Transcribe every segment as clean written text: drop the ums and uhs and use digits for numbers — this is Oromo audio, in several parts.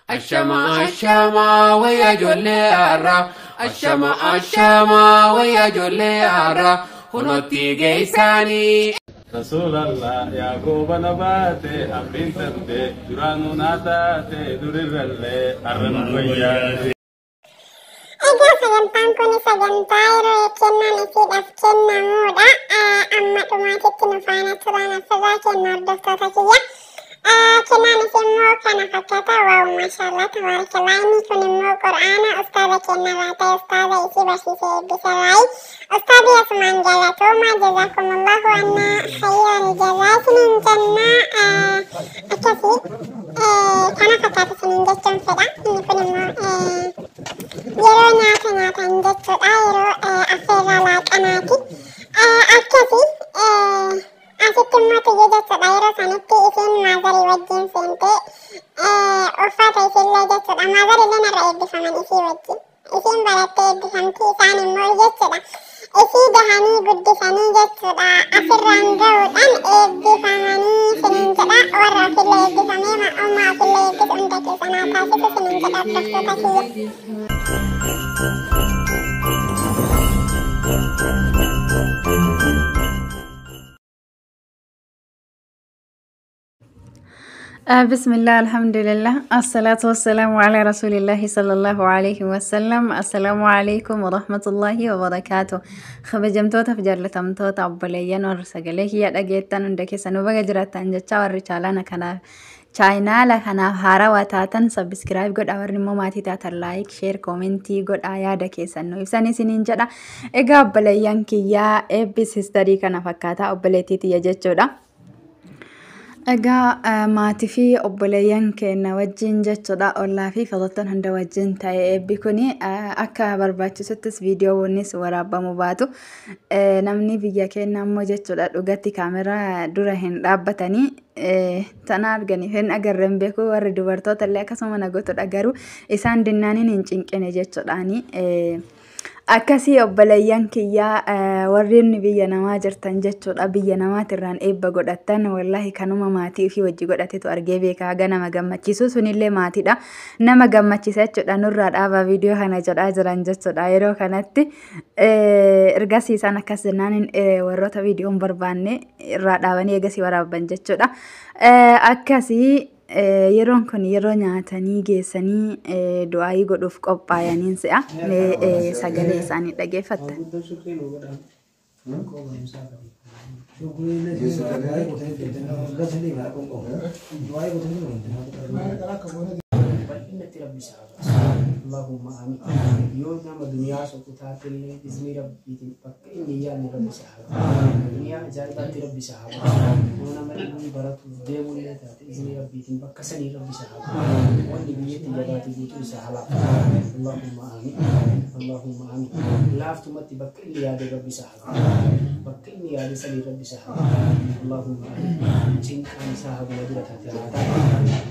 Ashama ashama wayya ijoollee har'a. Ashama ashama wayya ijoollee har'a. Kunotti geessanii. Rasuulallah yaa goobana baate hambiin tante duraanuu naa taate durirrallee har'a nu wayyaate. Egaa sagantaan kun sagantaa yeroo kennaan isiidhaaf kennamuudha. Amma dhumaatitti nu faana turan asirraa kenna hordoftoota kiyya. Kennaan isii immoo kana fakkaata. Waaw, maashaallah, tabaarakallaa. Inni kun immoo qur'aana ustaaza kennarraa ta'e, ustaaza isii barsiisee eebbisarraayi. Ustaazi asumaan galatooma, jazakumullahu anna khayran jazaa isiniin jenna. Akkasii kana fakkaata isiniin jechuun fedha. Inni kun immoo yeroo nyaata nyaatan jechuudha. Yeroo affeerraa laaqanaati. Akkasii asitti immoo tiyya jechuudha. Yeroo sanitti isiin maazarii wajjin seentee uffata isiillee jechuudha. Maazarillee narra eebbifaman isii wajjin. Isiin barattee eebbifamti, isaan immoo jechuudha. Isii dahanii guddisanii jechuudha. Asirraan gahuudhaan eebbifamanii isiniin jedha. Warra ofillee eebbifamee ummaa ofillee eebbisu hunda keessan haa taasisu isiniin jedha hordoftoota kiyya. بسم الله، الحمد لله، الصلاة والسلام على رسول الله صلى الله عليه وسلم. السلام عليكم ورحمة الله وبركاته. Kabajamtoota fi jaallatamtoota obboleeyyan warra sagalee kiyya dhageettan hunda keessanuu baga jiraattan jecha, warri chaanaala kanaaf haarawaa taatan subscribe godha, warri immoo maatii taatan like, share, comment godha, yaada keessan nu ibsan isiniin jedha. Egaa obboleeyyan kiyyaa, eebbi sistarii kana fakkaata, obboleettii tiyya jechuudha. Egaa maatii fi obboleeyyan keenya wajjin jechuudha, ollaa fi firoottan hunda wajjin ta'e eebbi kuni. Akka barbaachisuttis viidiyoowwanis waraabamuu baatu, namni biyya keenya ammoo jechuudha dhugatti kaameraa dura hin dhaabbatanii. Tana arganiif hin agarre hin beeku. Warri dubartoota illee akkasuma na gotudha, garuu isaan dinnaaniin hin cinqine jechuudhaani. Akkasii obboleeyyan kiyyaa, warreen biyya namaa jirtan jechuudha, biyya namaatirraan eebba godhattan, wallaahi kanuma maatii ofii wajji godhatetu argee beekaa. Haga nama gammachiisu sunillee maatiidha nama gammachiisa jechuudha. Nurraa dhaabaa viidiyoo kana jedhaa jiran jechuudha yeroo kanatti. Ergasii isaan akkas jennaan warroota viidiyoon barbaanne irraa dhaabanii eegasii waraaban jechuudha. Akkasii yeroon kun yeroo nyaatanii geessanii du'aayii godhuuf qophaa'aniin si'a. Mee sagalee isaanii dhageeffatta. Bal'inatti Rabbi isaa baasa. Allahumma amin. Yoo nama duniyaa soqu taatellee izni Rabbiitiin bakka inni yaadne Rabbi isaa haa. Duniyaa ajaa'ibaatti Rabbi isaa haa. Yoo nama ilmi baratuuf deemullee taate izni Rabbiitiin bakka sanii Rabbi isaa haa. Wanni biyyatti jabaate guutuu isaa haa laafu. Allahumma amin. Allahumma amin. Laaftumatti bakka inni yaade Rabbi isaa haa. Bakka inni yaade sanii Rabbi isaa haa. Allahumma amin. Cinqaan isaa haguma dura taate haa taatu.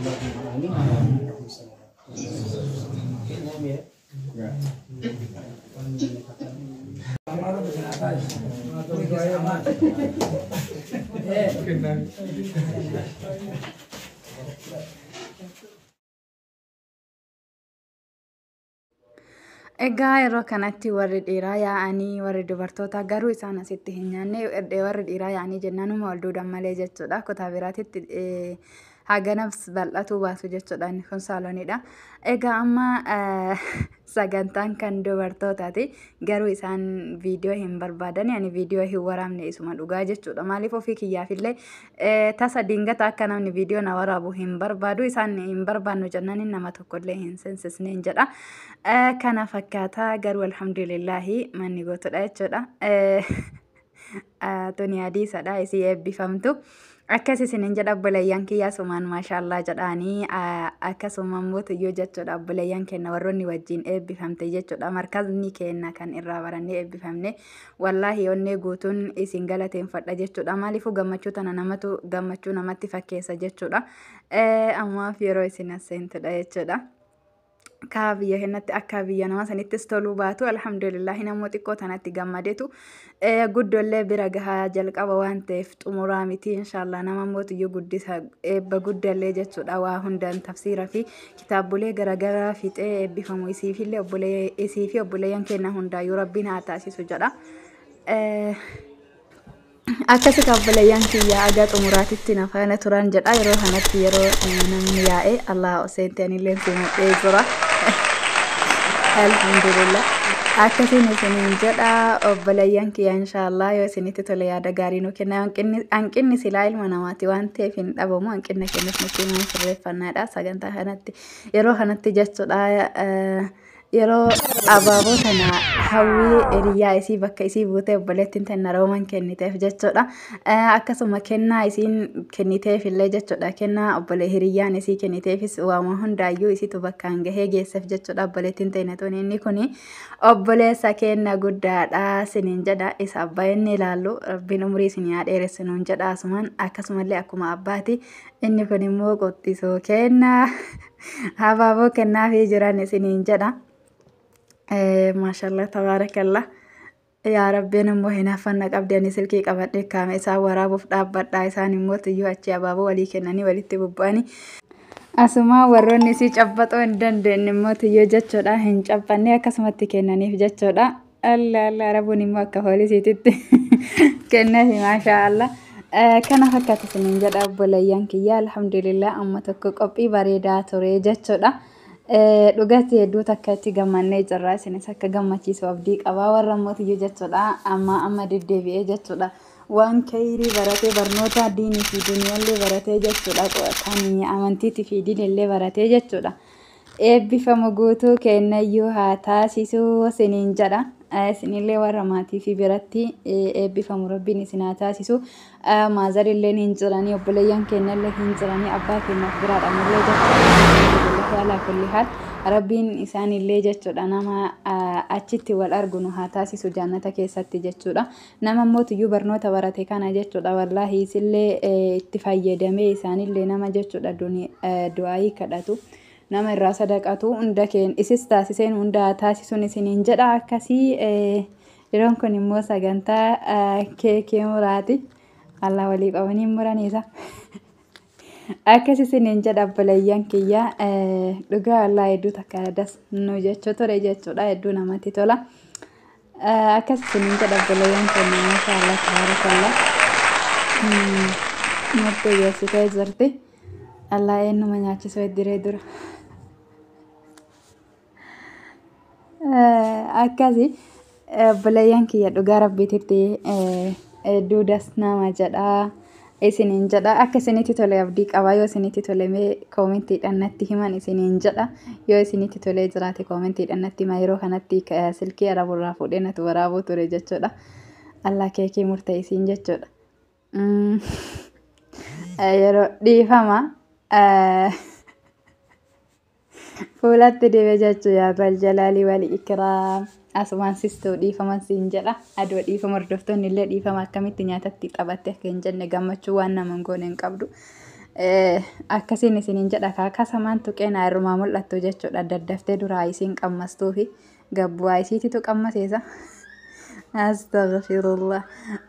Allahumma amin. Allahumma salli ala. Egaa yeroo kanatti warri dhiiraa yaa'anii, warri dubartootaa garuu isaan asitti hin nyaanne. Warri dhiiraa yaa'anii jennaanuma wal duudan malee jechuudha. Kutaa biraatitti haganas bal'atuu baasu jechuudha. Inni kun saaloniidha. Egaa amma sagantaan kan dubartootaati. Garuu isaan viidiyoo hin barbaadan, ani viidiyoo hin waraabne isuma dhugaa jechuudha. Maaliif, ofii kiyyaafillee tasa dingata akka namni viidiyoo na waraabu hin barbaadu. Isaan hin barbaannu jennaan nama tokkollee hin seensisneen jedha. Kana fakkaataa garuu alhamdulillaahi manni gootudha jechuudha. Tuni hadiisadha isii eebbifamtu. Akkas isinin jedha obboleeyyan kiyyaa, sumaan maashaallaa jedhaanii. Akkasuma immoo tuyyuu jechuudha, obboleeyyan keenya warroonni wajjin eebbifamte jechuudha, markazni keenya kan irraa barannee eebbifamne, wallaahi onnee guutuun isin galateeffadha jechuudha. Maaliifuu, gammachuu tana namatu gammachuu namatti fakkeessa jechuudha. Ammaaf yeroo isin as seentudha jechuudha. Akka biyya keenyatti akka biyya nama sanittis toluu baatu, alhamdulillahi, namoo xiqqoo tanatti gammadetu guddollee bira gahaa jalqaba waan ta'eef xumuraa miti. Inshaallah, nama mootiyyuu guddisa eebba guddallee jechuudha. Waa hundaan tafsiira fi kitaabolee garaagaraa fixee eebbifamu isiifillee, obbolee isii fi obboleeyyan keenya hundaayyuu Rabbiin haa taasisu jedha. Akkasi obboleeyyan kiyya, aga xumuraatitti na faana turan jedha. Yeroo kanatti yeroo namni yaa'e Allah seente, anillee simadhee jira. Alhamdulillah. Akkasiin isiniin jedha, obboleeyyan kiyya. Inshaallah, yoo isinitti tole yaada gaarii nu kenna. Hanqinni silaa ilma namaati waan ta'eef hin dhabamu. Hanqinna kennuuf nuti himan sirreeffannaadha. Sagantaa kanatti yeroo kanatti jechuudha. Yeroo abaaboo tana Hawwii hiriyaa isii bakka isii buutee obboleettiin tana Rooman kenniteef jechuudha. Akkasuma kennaa isiin kenniteef illee jechuudha. Kennaa obbolee hiriyyaan isii kenniteefis waama hundaayyuu isitu bakkaan gahee geesseef jechuudha. Obboleettiin tana tuni inni kuni obboleessa kenna guddaadha siniin jedha. Isa abbaa inni ilaallu Rabbiin umurii isin haa dheeressu nuun jedha asumaan. Akkasumallee akkuma abbaati inni kun immoo qottisoo kennaa abaaboo kennaafii jiran isiniin jedha. Maashallah, tabaarakallah. Yaa Rabbiin immoo hinaafanna qabdi. Ani silkii qabadhee kaame isaan waraabuuf dhaabbadha. Isaan immoo tuyyuu achi abaaboo walii kennanii walitti bubbu'anii. Asuma warroonni isii cabbaxoo hin dandeenye immoo tuyyuu jechuudha hin cabbanne, akkasumatti kennaniif jechuudha. Allah Allah, Rabuun immoo akka poolisiititti kenneefi, maashaa Allah. Kana fakkaata isiniin jedha, obboleeyyan kiyya. Alhamdulillah, amma tokko qophii bareedaa ture jechuudha. Dhugatti hedduu takka itti gammannee jirra. Isinis akka gammachiisu abdii qabaa. Warra mootiyyuu jechuudha amma amma deddeebi'ee jechuudha. Waan kayrii baratee, barnoota diinii fi duniyaallee baratee jechuudha. Kan amantiitii fi diinillee baratee jechuudha. Eebbifamu guutuu kennayyuu haa taasisuu isiniin jedha. Isinillee warra maatii fi biratti eebbifamu Rabbiin isin haa taasisu. Maazarillee hin jiranii, obboleeyyan keenyallee hin jiranii, abbaa keenyaaf biraadhaanillee jechuudha. Alaa kulli haal Rabbiin isaanillee jechuudha nama achitti wal argunu haa taasisu jannata keessatti jechuudha. Nama mootiyyuu barnoota barate kana jechuudha, wallaahi, isillee itti fayyadamee isaanillee nama jechuudha du'aayii kadhatu, nama irraa sadaqatu, hunda keen isis taasiseen hunda taasisuun isiniin jedha. Akkasii yeroon kun immoo sagantaa keekii muraati. Allah, walii qabanii muraniisa. Akkas isiniin jedha, obboleeyyan kiyya. Dhugaa Allah hedduu takka das nu jechuu ture jechuudha, hedduu namatti tola. Akkas isiniin jedha, obboleeyyan keenya. Maasha Allah, tabaarakallah. Murtee geessitee jirti. Allah, eenyuma nyaachisuu eddiree dura. Akkasi obboleeyyan kiyya, dhugaa Rabbiititti hedduu das nama jedha isiniin jedha. Akka isinitti tole abdii qaba. Yoo isinitti tole mee koomentiidhaan natti himan isiniin jedha. Yoo isinitti tolee jiraate koomentiidhaan natti hima. Yeroo kanatti silkii Araburraa fuudhee natu waraabuu ture jechuudha. Allah, keekii murtee isiin jechuudha. Yeroo dhiifama fuulatti dibe jechuu. Yaa jalaalii wal ikraam, asumaan sistuu dhiifama siin jedha. Adoo dhiifama, hordoftoonni illee dhiifama, akkamitti nyaatatti taphatte akka hin jenne, gammachuu waan nama hin goone hin qabdu. Akkasiin isiniin jedha. Kaakasamaan tuqeen irrumaa mul'attu jechuudha. Daddaftee duraa isiin qammastuu fi gabbu'aa isiititu qammaseesa. Astaghfirullah.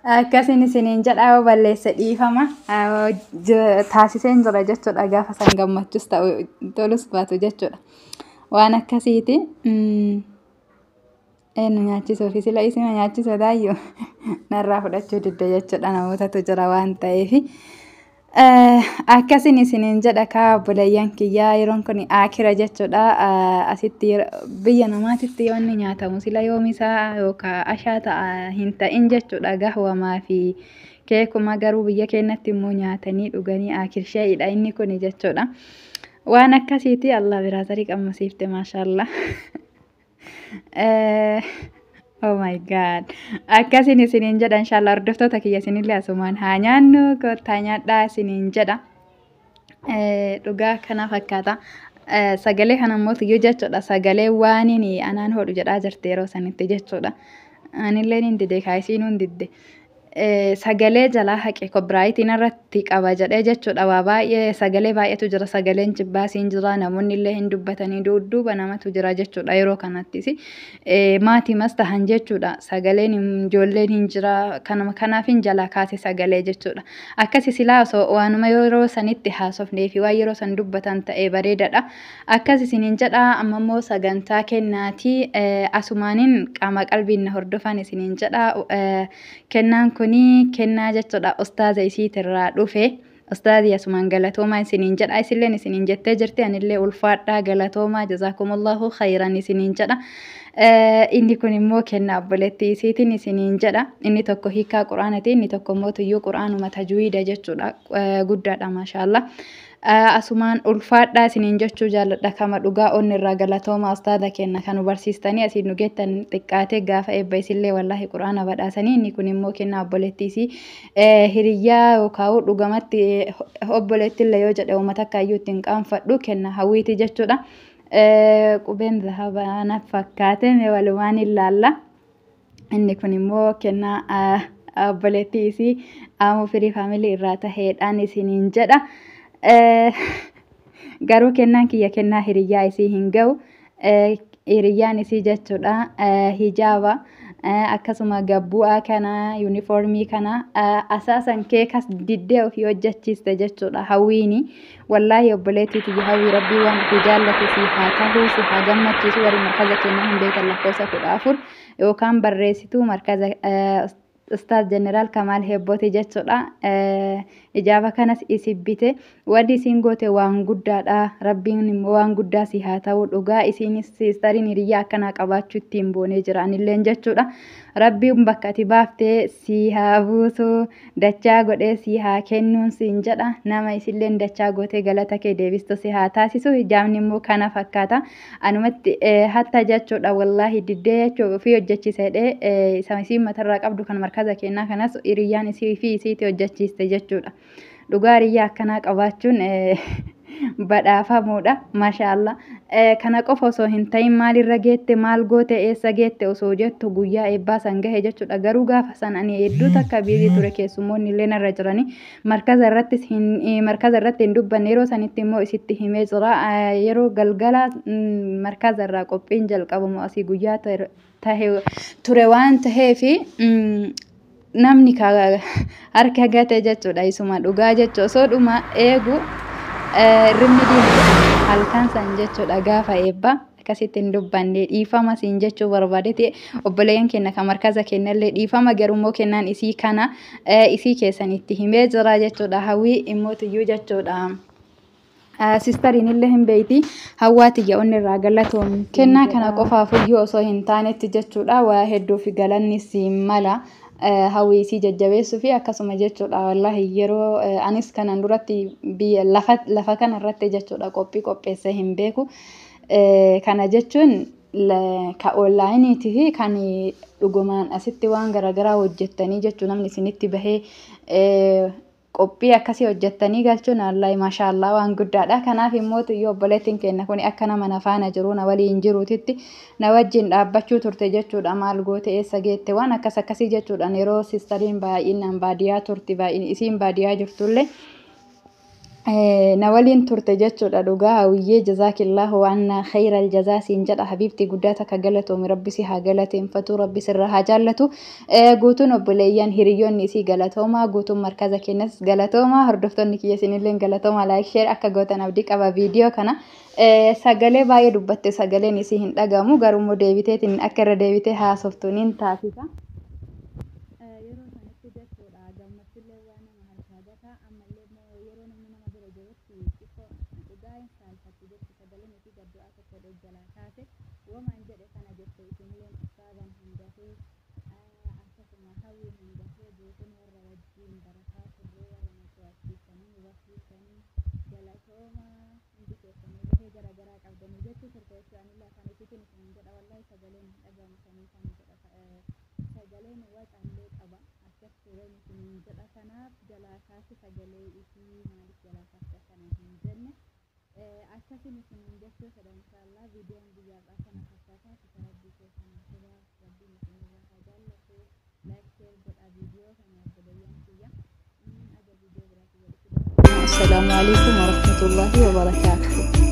Akkasiin isiniin jedha, yoo balleesse dhiifama. Taasiseen jira jechuudha, gaafa san gammachus ta'u tolus baatu jechuudha. Waan akkasiiti. Eenyu nyaachisuufi sila isima nyaachisuu taayyuu narraa fudhachuu didde jechuudha, namootatu jira waan ta'eef. Akkasiin isiniin jedha kaa, obboleeyyan kiyyaa. Yeroon kun akira jechuudha. Asitti biyya namaatitti yoo inni nyaatamu sila yoomisaa yookaan ashaa ta'a hin ta'in jechuudha, gahwamaa fi keekuma. Garuu biyya keenyatti immoo nyaatanii dhuganii akirsheedha inni kun jechuudha. Waan akkasiiti. Allah, biraazarii qammasiifte, maashaallah. Oh my God. Akkasiin isiniin jedha. Inshallah, hordoftoota kiyya, isinillee asumaan haa nyaannu, kottaa nyaadhaa isiniin jedha. Dhugaa kana fakkaata. Sagalee kana immoo tiyyuu jechuudha. Sagalee waaniin anaan hodhu jedhaa jirti yeroo sanitti jechuudha. Anillee hin dide, kaayisiinuu hin didde. Sagalee jalaa haqe copyrightiin irratti qaba jedhee jechuudha. Waa baay'ee sagalee baay'eetu jira. Sagaleen jibbaasiin jira. Namoonni illee hin dubbatanii dudduuba namatu jira jechuudha yeroo kanattis. Maatiimas tahan jechuudha. Sagaleen ijoolleen hin jira. Kanaaf hin jalaa kaase sagalee jechuudha. Akkasi silaa osoo waanuma yeroo sanitti haasofnee fi waan yeroo san dubbatan ta'ee bareedaadha. Akkas isiniin jedha. Amma immoo sagantaa kennaatii asumaaniin qaama qalbiin na hordofan isiniin jedha. Kennaan kuni kennaa jechuudha ustaaza isiitirraa dhufe. Ustaazii asumaan galatoomaa isiniin jedha. Isilleen isiniin jettee jirti. Anillee ulfaadhaa, galatoomaa, jazaakumullahu khayran isiniin jedha. Inni kun immoo kennaa obboleettii isiitiin isiniin jedha. Inni tokko hiikaa quraanaati. Inni tokko immoo tuyyuu quraanuma tajwiida jechuudha. Guddaadha, maashaallah. Asumaan ulfaadhaa isiniin jechuu jaalladha. Kama dhugaa onni irraa galatoomaa ustaaza kenna kan nu barsiistanii asiin nu geettan xiqqaatee gaafa eebba isillee wallaahi quraana badhaasanii. Inni kun immoo kennaa obboleettii isii hiriyyaa yookaan dhugamatti obboleettillee yoo jedhe uummata akka iyyuu ittiin qaanfadhu kenna hawwiiti jechuudha. Qubeen zahabaa na fakkaate, mee walumaan ilaalla. Inni kun immoo kennaa obboleettii isii Aamuu Firii Family irraa taheedhaan isiniin jedha. Garuu kennaan kiyya kennaa hiriyyaa isii hin ga'u. Hiriyyaan isii jechuudha hijaaba akkasuma gabbu'aa kana, yuunifoormii kana asaasan keekas diddee ofii hojjechiiste jechuudha hawwiini. Wallaahi obboleettii tiyya hawwii, rabbii waan ofii jaallate si haa tahuu, si haa gammachiisu. Warri markaza kennaa hin beekan lakkoofsa 14 yookaan barreessituu markaza Ustaaz Jeneraal Kamaal Heebbooti jechuudha. Ijaaba kanas isi bite. Wanni isiin goote waan guddaadha. Rabbiin immoo waan guddaa si haa ta'u dhugaa. Isiinis sisteriin hiriyyaa akkanaa qabaachuu ittiin boonee jira anilleen jechuudha. Rabbiin bakka ati baaftee si haa buusu, dachaa godhee si haa kennuun siin jedha. Nama isilleen dachaa gootee galata kee deebistu si haa taasisu. Hijaabni immoo kana fakkaata. Anumatti hatta jechuudha, wallaahi diddee jechuudha ofii hojjechiise jedhee isa isiin matarraa qabdu kan markaza kennaa kanas hiriyyaan isii fi isiitti hojjechiiste jechuudha. Dhugaa hiriyyaa akkanaa qabaachuun badhaafamuudha. Maashaallah. Kana qofa osoo hin ta'in maalirra geette, maal goote, eessa geette osoo jettu guyyaa eebbaa san gahe jechuudha. Garuu gaafa san ani hedduu takka busy ture, keessummoonni illee narra jiranii markaza irrattis hin markaza irratti hin dubbanne. Yeroo sanitti immoo isitti himee jira. Yeroo galgala markaza irraa qophiin jalqabamu asii guyyaa tahe ture waan taheefi namni harka gate jechuudha isuma dhugaa jechuudha. Osoo dhuma eegu rimni diimaa halkan san jechuudha gaafa eebbaa akkasitti hin dubbanne, dhiifama siin jechuu barbaadeeti. Obboleeyyan keenya kan markaza kennallee dhiifama, garuu kennaan isii kana isii keessanitti himee jira jechuudha. Hawwii immoo tiyyuu jechuudha. Sisteriin illee hin beeyti, hawwaa tiyya onni irraa galatoomi. Kennaa kana qofaaf iyyuu osoo hin taanetti jechuudha waa hedduu fi galanni siin mala. Hawwii isii jajjabeessuu fi akkasuma jechuudha, wallaahi yeroo anis kanan duratti biyya lafa lafa kana irratti jechuudha qophii qopheessee hin beeku. Kana jechuun ka onlineiitii fi kan dhugumaan asitti waan garaagaraa hojjettanii jechuun namni isinitti bahee qophii akkasii hojjettanii galchuun wallaahi maashaallaa waan guddaadha. Kanaaf immoo tiyyoo obboleettiin keenya kun akka nama na faana jiru, na waliin jiruutitti na wajjin dhaabbachuu turte jechuudha. Maal goote, eessa geette, waan akkas akkasii jechuudhaan yeroo sisteriin baay'inaan baadiyyaa turti, baay'in isiin baadiyyaa jirtullee na waliin turte jechuudha. Dhugaa hawwiyyee, jazaakillaahu waan khayral jazaa siin jedha. Habiibtii, guddaa takka galatoomi. Rabbi si haa galateeffatu, rabbi sirra haa jaallatu. Guutuun obboleeyyan hiriyoonni isii galatoomaa, guutuun markaza keenyas galatoomaa, hordoftoonni kiyya isinillee galatoomaa. Like, share akka gootan abdii qaba. Viidiyoo kana sagalee baay'ee dubbatte, sagaleen isii hin dhagamu, garuu immoo deebiteetiin akka irra deebitee haasoftuun hin taasisa. Yeroo sanatti jechuudha gammachullee waan nama harkaa gataa, ammallee immoo yeroo namni nama bira jirutti xiqqoo dhugaa hin saalfatti jechu. Sagaleen isii gaddu'aa tokko jalaa kaase womaan jedhe kana jette. Isinilleen ustaazan hangafee, akkasuma hawwiin hangafee, guutuun warra wajjiin barataa turree, warra nu to'achiisanii nu barsiisanii galatoomaa, hundi keessanii gahee garaagaraa qabdanii jechuu turte jechuudha. Anillee afaan isiitiin isinin jedha, wallaahi sagaleen hin dhagahamu sanii kan jedha, sagaleen wacallee qaba akkas tureen isinin jedha. Kanaaf jalaa kaase sagalee isii, maaliif jalaa kaase akkana hin jenne. Akkasin isinin jechuu fedha. Inshaallah viidiyoon guyyaadhaa kana fakkaataa. Isa rabbii keessan tura, rabbiin isinirraa haa jaallatu. Like, share godha viidiyoo kana. Wassalaamu alaikum warahmatullaahi wabarakaatuhu.